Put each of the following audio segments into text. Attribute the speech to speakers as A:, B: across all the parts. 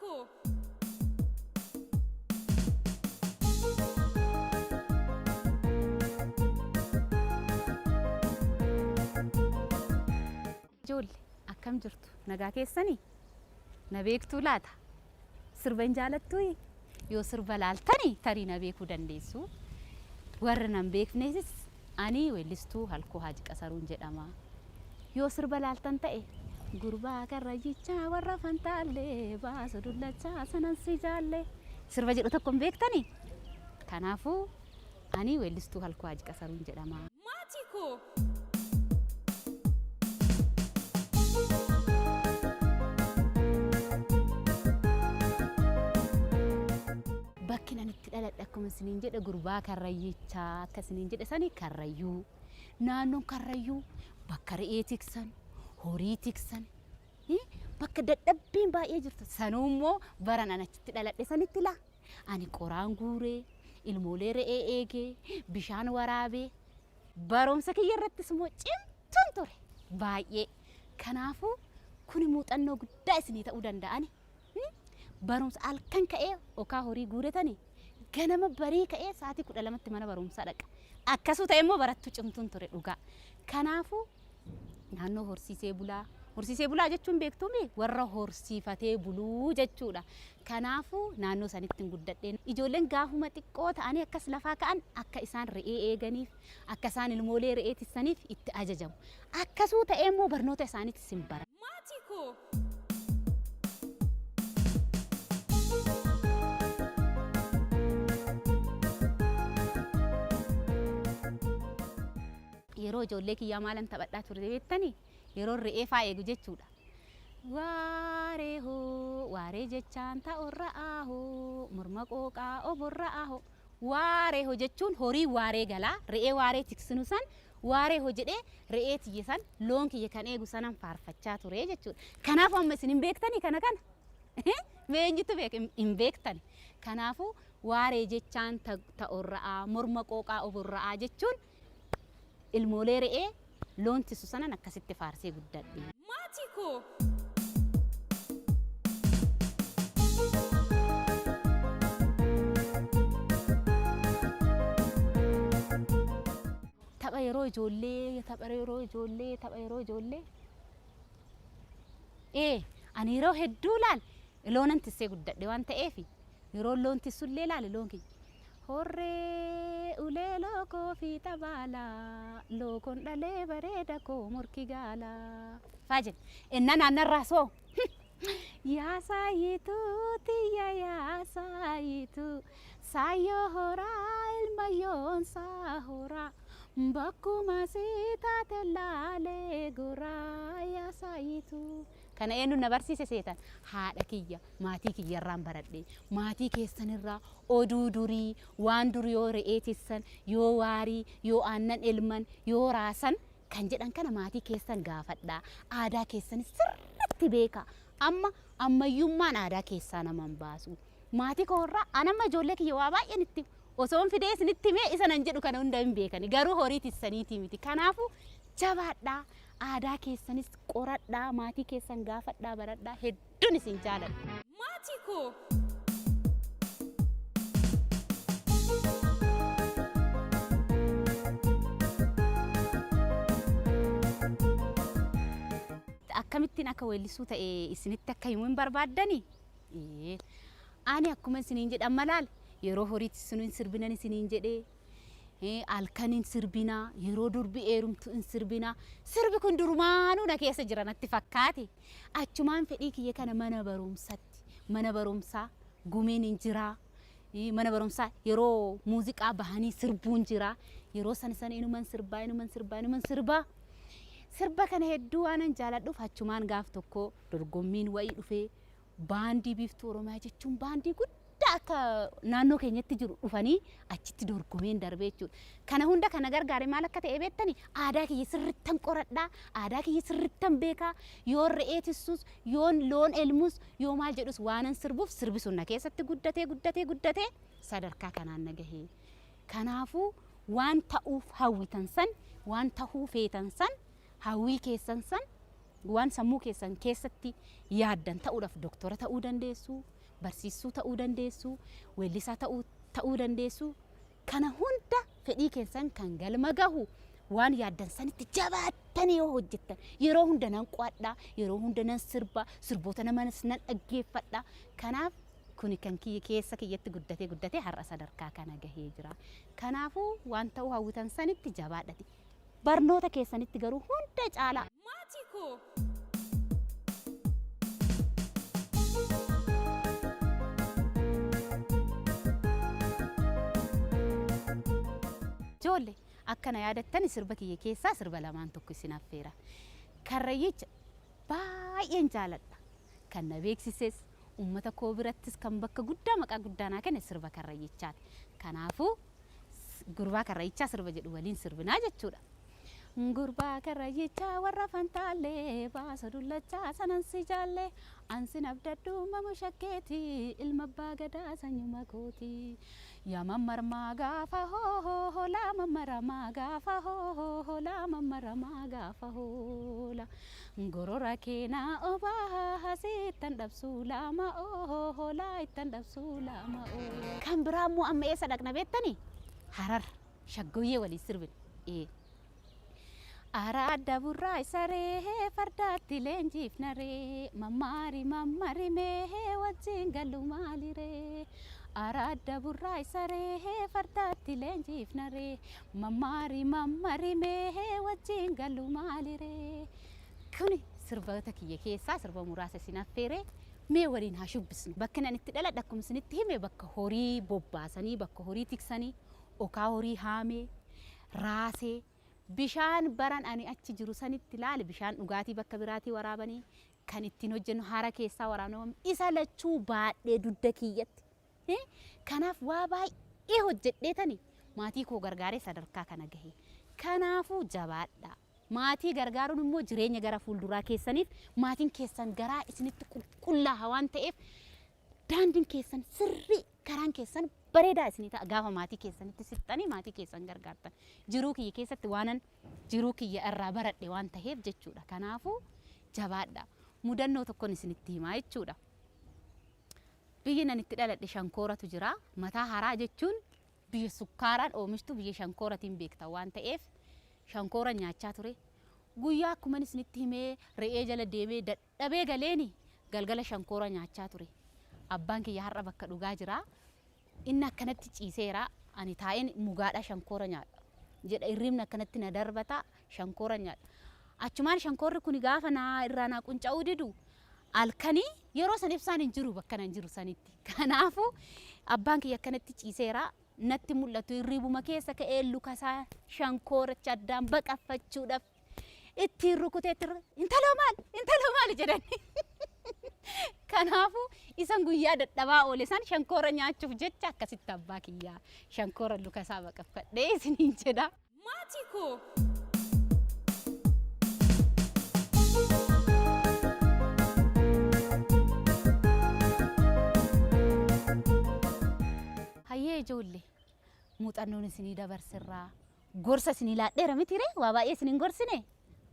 A: koo.
B: Ijoolle akkam jirtu nagaa keessanii na beektuu laata sirba hin jaalattuuyi yoo sirba laaltani tarii na beekuu dandeessu warra nan beeknesis ani weellistuu Halkoo Haaji Qasaruun jedhama yoo sirba laaltan ta'e gurbaa karrayyichaa warra fantaallee baasu dullachaa sanan si jaalle sirba jedhu tokko hin beektanii kanaafuu ani weellistuu Halkoo Haaji Qasaruun jedhama.
A: Maatii koo.
B: Bakki nan itti dhaladhe akkuma isiniin jedhe gurbaa karrayyichaa akka isiniin jedhe sani karrayyuu. Naannoon karrayyuu bakka re'ee tiksan, horii tiksan, bakka dadhabbiin baay'ee jirtu. Sanuu immoo baran an achitti dhaladhe sanitti laa. Ani qoraan guuree, ilmoolee re'ee eegee, bishaan waraabee, barumsa kiyya irrattis immoo cimtuun ture baay'ee. Kanaafuu kuni muuxannoo guddaa isinii ta'uu danda'ani. Barumsa halkan ka'ee okaa horii guuretani ganama barii ka'ee sa'aatii 12tti mana barumsaa dhaqa. Akkasuu ta'e immoo barattuu cimtuun ture dhugaa. Kanaafuu naannoo horsiisee bulaa. Horsiisee bulaa jechuun beektuumi warra horsiifatee buluu jechuudha. Kanaafuu naannoo sanitti hin guddadhe. Ijoolleen gaafuma xiqqoo ta'anii akkas lafaa ka'an akka isaan re'ee eeganiif, akka isaan ilmoolee re'ee tissaniif itti ajajamu. Akkasuu ta'ee immoo barnoota isaaniitis hin baran.
A: Maatii koo.
B: Yeroo ijoollee kiyyaa maalan taphadhaa ture beektanii? Yeroo re'ee faa eegu jechuudha. Waaree hoo waaree jechaan ta'orra'aa hoo morma qooqaa oborra'aa hoo. Waaree hoo jechuun horii waaree galaa re'ee waaree tiksinu san waaree hoo jedhee re'ee tiyya san loon kiyya kan eegu sanan faarfachaa ture jechuudha. Kanaafuu amma isin hin beektanii kana kana? Mee eenyutu beeka? Hin beektani. Kanaafuu waaree jechaan ta'orra'aa morma qooqaa oborra'aa jechuun ilmoolee re'ee loon tissu sanan akkasitti faarsee guddadhe.
A: Maatii koo.
B: Tapha yeroo ijoollee, tapha yeroo ijoollee, tapha yeroo ijoollee. Ee, ani yeroo hedduu laal loonan tissee guddadhe waan ta'eef yeroo loon tissullee laale loon kiyya. Horree ulee lookoo fiixa baala lookoon dhalee bareeda koo morki gaala. Faa jenna. Ennaa naannarraa soo. Yaa saayituu tiyya yaa saayituu saayyoo horaa ilma yoonsaa horaa bakkuma si taate laalee goraa yaa saayituu. Kana eenyu na barsiise seetan? Haadha kiyya, maatii kiyyarraan baradhe. Maatii keessanirraa oduu durii, waan dur yoo re'ee tissan, yoo waarii, yoo aannan elman, yoo raasan kan jedhan kana maatii keessan gaafadhaa. Aadaa keessanis sirriitti beekaa. Amma ammayyummaan aadaa keessaa nama hin baasu. Maatii koo irraa an amma ijoollee kiyya waa baay'een itti osoon fidee isinitti himee isa nan jedhu kana hunda hin beekani. Garuu horii tissaniitii miti. Kanaafuu jabaadhaa. Aadaa keessanis qoradhaa, maatii keessan gaafadhaa, baradhaa. Hedduun isin jaaladha.
A: Maatii koo.
B: Akkamittiin akka weellisuu ta'e isinitti akka himu hin barbaaddanii? Ee. Ani akkuma isiniin jedhe amma laal yeroo horiitti isinuu hin sirbinan isiniin jedhee halkan hin sirbinaa yeroo durbi eerumtu hin sirbinaa sirbi kun durumaanuu na keessa jira natti fakkaate achumaan fedhii kiyya kana mana barumsatti mana barumsaa gumiin hin jiraa mana barumsaa yeroo muuziqaa bahanii sirbuun jira yeroo san san inuman sirbaa inuman sirbaa inuman sirbaa sirba kana hedduu waanan jaaladhuuf achumaan gaaf tokko dorgommiin wa'ii dhufee Baandii Biiftuu Oromiyaa jechuun baandii guddaa akka naannoo keenyatti jiru dhufanii achitti dorgomeen darbee jechuudha. Kana hunda kana gargaare maal akka ta'e beektani? Aadaa kiyya sirrittan qoradhaa, aadaa kiyya sirrittan beekaa, yoon re'ee tissus, yoon loon elmus, yoo maal jedhus waanan sirbuuf sirbi sun na keessatti guddatee guddatee guddatee sadarkaa kanaan na gahe. Kanaafuu waan ta'uuf hawwitan san, waan tahuu feetan san, hawwii keessan san Waan sammuu keessan keessatti yaaddan ta'uudhaaf doktora ta'uu dandeessu, barsiistuu ta'uu dandeessu, weellisaa ta'uu dandeessu. Kana hunda fedhii keessan kan galma gahu waan yaaddan sanitti jabaattanii yoo hojjettan. Yeroo hunda nan qo'adha, yeroo hunda nan sirba, sirboota namaas nan dhaggeeffadha. Kanaaf kuni kan kiyya keessa kiyyatti guddatee guddatee har'a sadarkaa kana gahee jira. Kanaafuu waan ta'uu hawwitan sanitti jabaadhati. Barnoota keessanitti garuu hunda caalaa.
A: Maatii koo.
B: Ijoollee akkana yaadattani sirba kiyya keessaa sirba lamaan tokko isin affeera. Karrayyicha baay'een jaaladha. Kan na beeksises uummata koo birattis kan bakka guddaa maqaa guddaa naa kenne sirba karrayyichaati. Kanaafuu gurbaa karrayyichaa sirba jedhu waliin sirbinaa jechuudha. Gurbaa karrayyichaa warra fantaallee baasa dullachaa sanan si jaallee ansin abdadhu mamu shakkeeti ilma abbaa gadaa sanyuma kooti. Yaa mammarmaa gaafa hoo hoo hoolaa mammaramaa gaafa hoo hoo hoolaa mammaramaa gaafa hoola. Gorora keenaa obaa hasittan dhabsuu lama oo hoolaa ittan dhabsuu lama oo. Kan biraa immoo amma eessa dhaqna beektanii? Harar shaggooyyee waliin sirbina. Araadda burraa saree fardaatti leenjiifna ree mammaari mammari mee wajjin galu maaliree. Araadda burraa saree fardaatti leenjiifna ree mammaari mammari mee wajjin galu maaliree. Kuni sirboota kiyya keessaa sirba muraasa isin affeeree mee waliin haa shubbisnu. Bakki ani itti dhaladhe akkuma isinitti hime bakka horii bobbaasanii, bakka horii tiksanii, okaa horii haamee, raasee, bishaan baran ani achi jiru sanitti ilaali bishaan dhugaatii bakka biraatii waraabanii kan ittiin hojjennu hara keessaa waraabanii isa lachuu baadhee dugda kiyyatti. Kanaaf waa baay'ee hojjedheetani maatii koo gargaaree sadarkaa kana gahe. Kanaafuu jabaadha. Maatii gargaaruun immoo jireenya gara fuulduraa keessaniif maatiin keessan garaa isinitti qulqullaa'a waan ta'eef daandiin keessan sirrii, karaan keessan bareedaa isinii ta'a gaafa maatii keessanitti siqxanii maatii keessan gargaartan. Jiruu kiyya keessatti waanan jiruu kiyya irraa baradhe waan ta'eef jechuudha. Kanaafuu jabaadha. Mudannoo tokkon isinitti himaa jechuudha. Biyyi nan itti dhaladhe shankooratu jira. Mataa haraa jechuun biyya sukkaaraan oomishtu, biyya shankooratiin beekta waan ta'eef shankoora nyaachaa ture. Guyyaa akkuma isinitti himee re'ee jala deemee dadhabee galeeni galgala shankoora nyaachaa ture. Abbaan kiyya har'a bakka dhugaa jira. Inni akkanatti ciiseera. Ani taa'een mugaadhaa shankoora nyaadha. Jedha hirribni akkanatti na darbata shankoora nyaadha. Achumaan shankoorri kun gaafa naa irraa naa qunca'uu didu halkanii yeroo san ibsaan hin jiru bakka nan jiru sanitti. Kanaafuu abbaan kiyya akkanatti ciiseera. Natti mul'atu hirribuma keessa ka'ee luka isaa shankooracha addaan baqaffachuudhaaf ittiin rukutee intaloo maali intaloo maali jedhani. Kanaafuu isan guyyaa dadhabaa oole san shankoora nyaachuuf jecha akkasitti abbaa kiyyaa shankoora luka isaa baqaffadhee isiniin jedha.
A: Maatii koo.
B: Hayyee ijoollee, muuxannoon isinii dabarsirraa gorsa isinii laadheera mitiree waa baay'ee isiniin gorsine,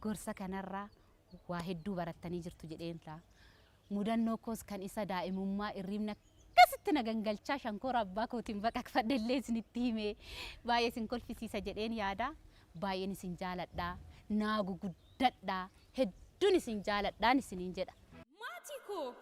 B: gorsa kanarraa waa hedduu barattanii jirtu jedheen ta'a. Mudannoo koos kan isa daa'imummaa irriibna akkasitti na gangalchaa shankoora abbaa kootiin baqaqfadhe illee isinitti hime baay'ee isin kolfisiisa jedheen yaada. Baay'een isin jaaladha. Naa guguddadha. Hedduun isin jaaladhaan isiniin jedha.
A: Maatii koo.